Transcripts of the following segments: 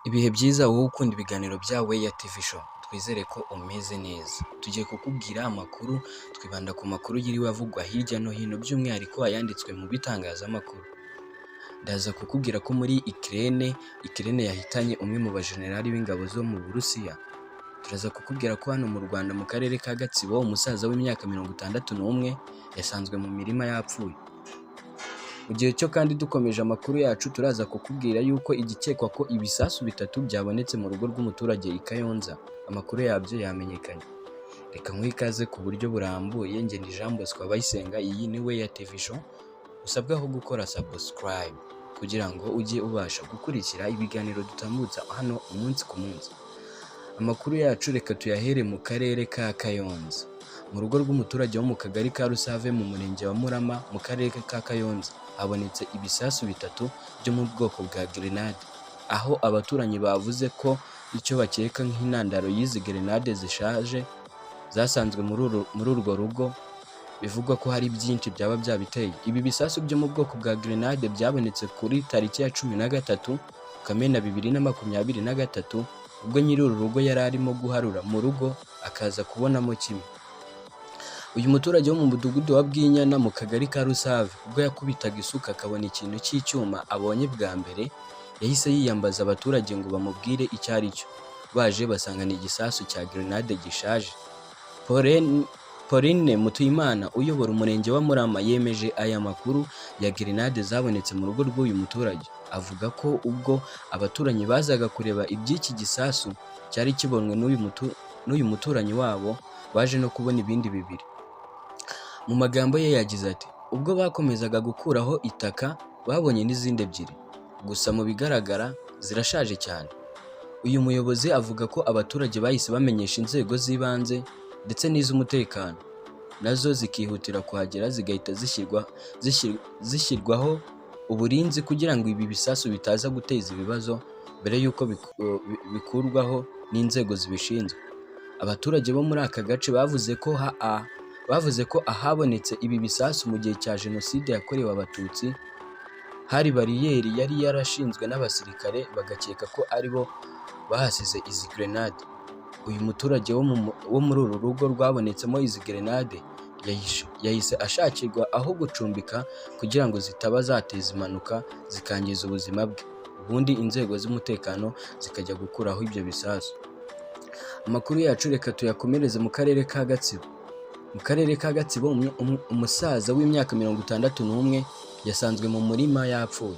Ibihe byiza wowe ukunda ibiganiro bya Weya TV Show, twizere ko umeze neza. Tugiye kukubwira amakuru, twibanda ku makuru yiriwe avugwa hirya no hino, by'umwihariko ayanditswe mu bitangazamakuru. Ndaza kukubwira ko muri Ukraine, Ukraine yahitanye umwe mu bajenerali b'ingabo zo mu Burusiya. Turaza kukubwira ko hano mu Rwanda, mu karere ka Gatsibo, umusaza w'imyaka 61 yasanzwe mu mirima yapfuye. Mu gihe cyo kandi dukomeje amakuru yacu, turaza kukubwira yuko igikekwa ko ibisasu bitatu byabonetse mu rugo rw'umuturage i Kayonza, amakuru yabyo yamenyekanye. Reka nkuhe ikaze ku buryo burambuye, njye ni Jean Bosco Abayisenga, iyi ni Weya TV Show, usabwaho gukora subscribe kugira ngo ujye ubasha gukurikira ibiganiro dutambutsa hano umunsi ku munsi. Amakuru yacu reka tuyahere mu karere ka Kayonza. Mu rugo rw'umuturage wo mu kagari ka Rusave, mu murenge wa Murama, mu karere ka Kayonza, habonetse ibisasu bitatu byo mu bwoko bwa grenade, aho abaturanyi bavuze ko icyo bakeka nk'intandaro y'izi grenade zishaje zasanzwe muri urwo rugo, bivugwa ko hari byinshi byaba byabiteye. Ibi bisasu byo mu bwoko bwa grenade byabonetse kuri tariki ya 13 Kamena 2023, ubwo nyiri uru rugo yari arimo guharura mu rugo akaza kubonamo kimwe. Uyu muturage wo mu mudugudu wa Bwinyana, mu kagari ka Rusave, ubwo yakubitaga isuka akabona ikintu cy'icyuma abonye bwa mbere, yahise yiyambaza abaturage ngo bamubwire icyo ari cyo. Baje basanga ni igisasu cya grenade gishaje. Pauline Mutuyimana uyobora umurenge wa Murama yemeje aya makuru ya grenade zabonetse mu rugo rw'uyu muturage. Avuga ko ubwo abaturanyi bazaga kureba iby'iki gisasu cyari kibonwe n'uyu muturanyi wabo, baje no kubona ibindi bibiri. Mu magambo ye yagize ati: "Ubwo bakomezaga gukuraho itaka babonye n'izindi ebyiri, gusa mu bigaragara zirashaje cyane." Uyu muyobozi avuga ko abaturage bahise bamenyesha inzego z'ibanze ndetse n'iz'umutekano, nazo zikihutira kuhagera, zigahita zishyirwaho uburinzi kugira ngo ibi bisasu bitaza guteza ibibazo mbere y'uko bikurwaho n'inzego zibishinzwe. Abaturage bo muri aka gace bavuze ko ahabonetse ibi bisasu mu gihe cya Jenoside yakorewe Abatutsi hari bariyeri yari yarashinzwe n'abasirikare, bagakeka ko ari bo bahasize izi grenade. Uyu muturage wo muri uru rugo rwabonetsemo izi grenade yahise ashakirwa aho gucumbika kugira ngo zitaba zateza impanuka zikangiza ubuzima bwe, ubundi inzego z'umutekano zikajya gukuraho ibyo bisasu. Amakuru yacu reka tuyakomereze mu karere ka Gatsibo. Mu karere ka Gatsibo, umusaza w'imyaka 61 yasanzwe mu murima yapfuye.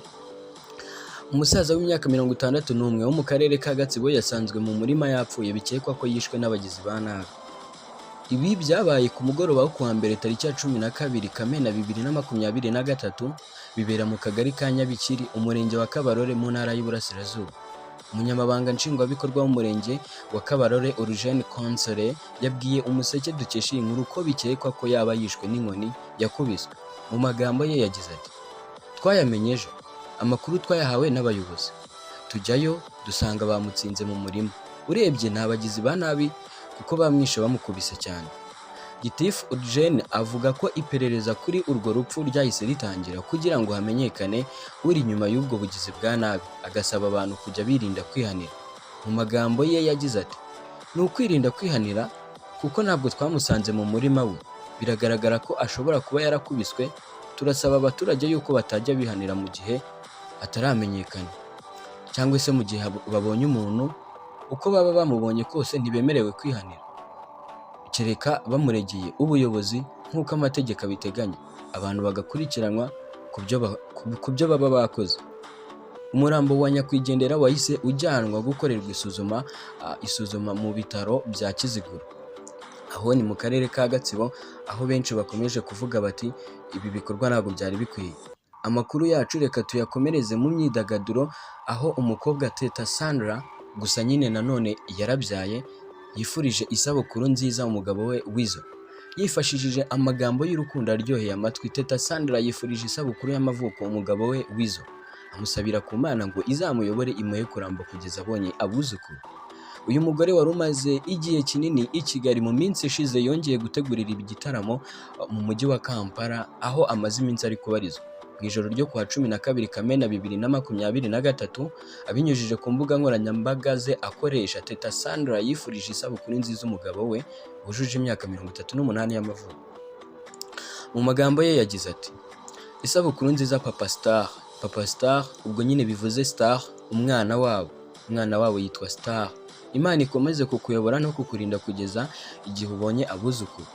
Umusaza w'imyaka 61 wo mu karere ka Gatsibo yasanzwe mu murima yapfuye, bikekwa ko yishwe n'abagizi ba nabi. Ibi byabaye ku mugoroba wo kuwa mbere, tariki ya 12 Kamena 2023, bibera mu kagari ka Nyabikiri, umurenge wa Kabarore, mu ntara y'Iburasirazuba. Umunyamabanga Nshingwabikorwa w'umurenge wa Kabarore, Urujeni Console, yabwiye Umuseke dukesha iyi nkuru ko bikekwa ko yaba yishwe n'inkoni yakubiswe. Mu magambo ye yagize ati: "Twayamenye ejo, amakuru twayahawe n'abayobozi, tujyayo dusanga bamutsinze mu murima. Urebye ni abagizi ba nabi kuko bamwishe bamukubise cyane." Gitifu Urujeni avuga ko iperereza kuri urwo rupfu ryahise ritangira kugira ngo hamenyekane uri inyuma y'ubwo bugizi bwa nabi, agasaba abantu kujya birinda kwihanira. Mu magambo ye yagize ati: "Ni ukwirinda kwihanira kuko ntabwo twamusanze mu murima we, biragaragara ko ashobora kuba yarakubiswe. Turasaba abaturage yuko batajya bihanira mu gihe hataramenyekana, cyangwa se mu gihe babonye umuntu, uko baba bamubonye kose ntibemerewe kwihanira, kereka bamuregeye ubuyobozi nk'uko amategeko abiteganya, abantu bagakurikiranwa ku byo baba bakoze." Umurambo wa nyakwigendera wahise ujyanwa gukorerwa isuzuma mu bitaro bya Kiziguro. Aho ni mu karere ka Gatsibo, aho benshi bakomeje kuvuga bati: "Ibi bikorwa ntabwo byari bikwiye." Amakuru yacu reka tuyakomereze mu myidagaduro, aho umukobwa Teta Sandra, gusa nyine nanone yarabyaye, yifurije isabukuru nziza umugabo we Weasel. Yifashishije amagambo y'urukundo aryoheye amatwi, Teta Sandra yifurije isabukuru y'amavuko umugabo we Weasel, amusabira ku Mana ngo izamuyobore, imuhe kuramba kugeza abonye abuzukuru. Uyu mugore wari umaze igihe kinini i Kigali, mu minsi ishize yongeye gutegurira igitaramo mu mujyi wa Kampala, aho amaze iminsi ari kubarizwa. Mu ijoro ryo kuwa 12 Kamena 2023, abinyujije ku mbuga nkoranyambaga ze akoresha, Teta Sandra yifurije isabukuru nziza umugabo we wujuje imyaka 38 y'amavuko. Mu magambo ye yagize ati: "Isabukuru nziza Papa Star." Papa Star ubwo nyine bivuze Star, umwana wabo. Umwana wabo yitwa Star. "Imana ikomeze kukuyobora no kukurinda kugeza igihe ubonye abuzukuru."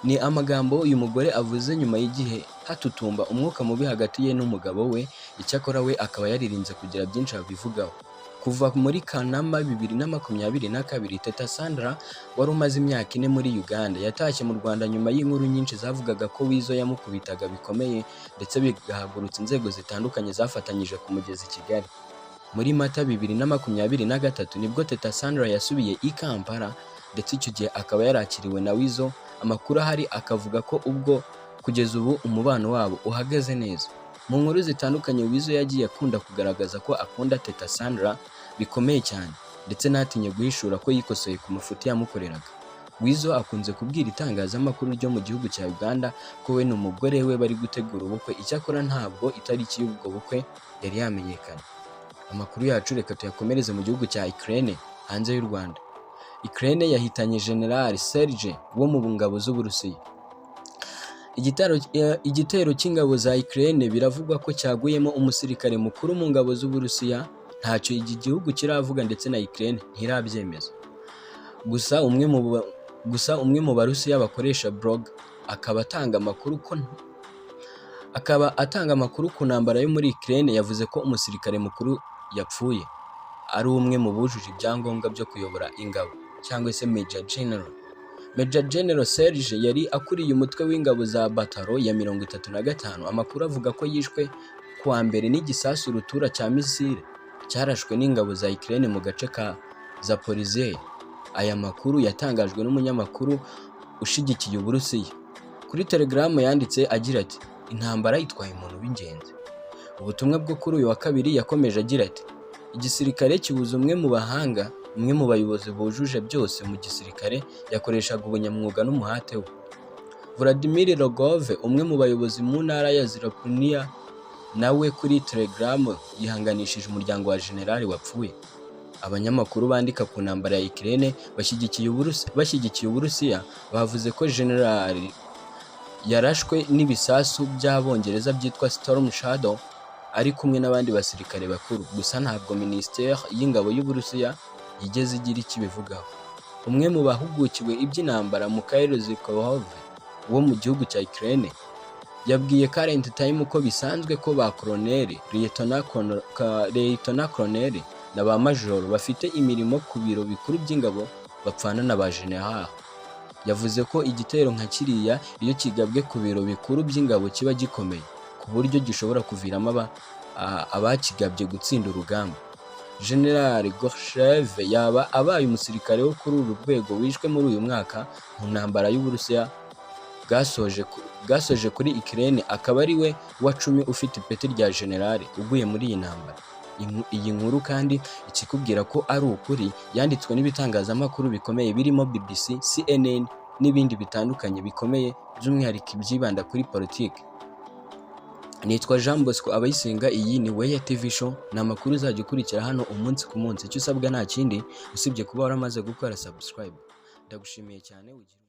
Ni amagambo uyu mugore avuze nyuma y'igihe hatutumba umwuka mubi hagati ye n'umugabo we, icyakora we akaba yaririnze kugira byinshi abivugaho. Kuva muri Kanama 2022, Teta Sandra wari umaze imyaka 4 muri Uganda yatashye mu Rwanda nyuma y'inkuru nyinshi zavugaga ko Weasel yamukubitaga bikomeye, ndetse bigahagurutsa inzego zitandukanye zafatanyije kumugeza i Kigali. Muri Mata 2023 nibwo Teta Sandra yasubiye i Kampala, ndetse icyo gihe akaba yarakiriwe na Weasel. Amakuru ahari akavuga ko ubwo kugeza ubu umubano wabo uhagaze neza. Mu nkuru zitandukanye, Weasel yagiye akunda kugaragaza ko akunda Teta Sandra bikomeye cyane, ndetse ntatinye guhishura ko yikosoye ku mafuti yamukoreraga. Weasel akunze kubwira itangazamakuru ryo mu gihugu cya Uganda ko we n'umugore we bari gutegura ubukwe, icyakora ntabwo itariki y'ubwo bukwe yari yamenyekana. Amakuru yacu reka tuyakomereze mu gihugu cya Ukraine hanze y'u Rwanda. Ukraine yahitanye General Serge wo mu ngabo z'Uburusiya. Igitero cy'ingabo za Ukraine biravugwa ko cyaguyemo umusirikare mukuru mu ngabo z'Uburusiya. Ntacyo iki gihugu kiravuga, ndetse na Ukraine ntirabyemeza. Gusa umwe mu Barusiya bakoresha blog akaba atanga amakuru ku ntambara yo muri Ukraine yavuze ko umusirikare mukuru yapfuye ari umwe mu bujuje ibyangombwa byo kuyobora ingabo, cyangwa se Major General. Major General Serge yari akuriye umutwe w'ingabo za Batalo ya 35. Amakuru avuga ko yishwe kuwa mbere n'igisasu rutura cya misile cyarashwe n'ingabo za Ukraine mu gace ka Zaporizhia. Aya makuru yatangajwe n'umunyamakuru ushigikiye Uburusiya. Kuri Telegram yanditse agira ati: "Intambara itwaye umuntu w'ingenzi." Ubutumwa bwo kuri uyu wa kabiri yakomeje agira ati: "Igisirikare kibuze umwe mu bahanga, umwe mu bayobozi bujuje byose mu gisirikare, yakoreshaga ubunyamwuga n'umuhate we." Vladimir Rogov, umwe mu bayobozi mu ntara ya Zaporizhia, nawe kuri Telegram yihanganishije umuryango wa generali wapfuye. Abanyamakuru bandika ku ntambara ya Ukraine bashyigikiye Uburusiya bavuze ko generali yarashwe n'ibisasu by'Abongereza byitwa Storm Shadow ari kumwe n'abandi basirikare bakuru. Gusa ntabwo Minisiteri y'Ingabo y'Uburusiya yigeze igira icyo ibivugaho. Umwe mu bahugukiwe iby'intambara, Mikhail Zikov wo mu gihugu cya Ukraine, yabwiye Current Time ko bisanzwe ko ba koloneli, Lieutenant Colonel na ba majoro bafite imirimo ku biro bikuru by'ingabo bapfana na ba general. Yavuze ko igitero nka kiriya iyo kigabwe ku biro bikuru by'ingabo kiba gikomeye ku buryo gishobora kuviramo abakigabye gutsinda urugamba. General Gorshev yaba abaye umusirikare wo kuri uru rwego wishwe muri uyu mwaka mu ntambara y'Uburusiya bwasoje kuri Ukraine, akaba ari we wa 10 ufite ipeti rya general uguye muri iyi ntambara. Iyi nkuru kandi ikikubwira ko ari ukuri yanditswe n'ibitangazamakuru bikomeye birimo BBC, CNN n'ibindi bitandukanye bikomeye, by'umwihariko ibyibanda kuri politiki. Nitwa Jean Bosco Abayisenga, iyi ni Weya TV Show, ni amakuru uzajya ukurikira hano umunsi ku munsi. Icyo usabwa nta kindi usibye kuba waramaze gukora subscribe. Ndagushimiye cyane, ugire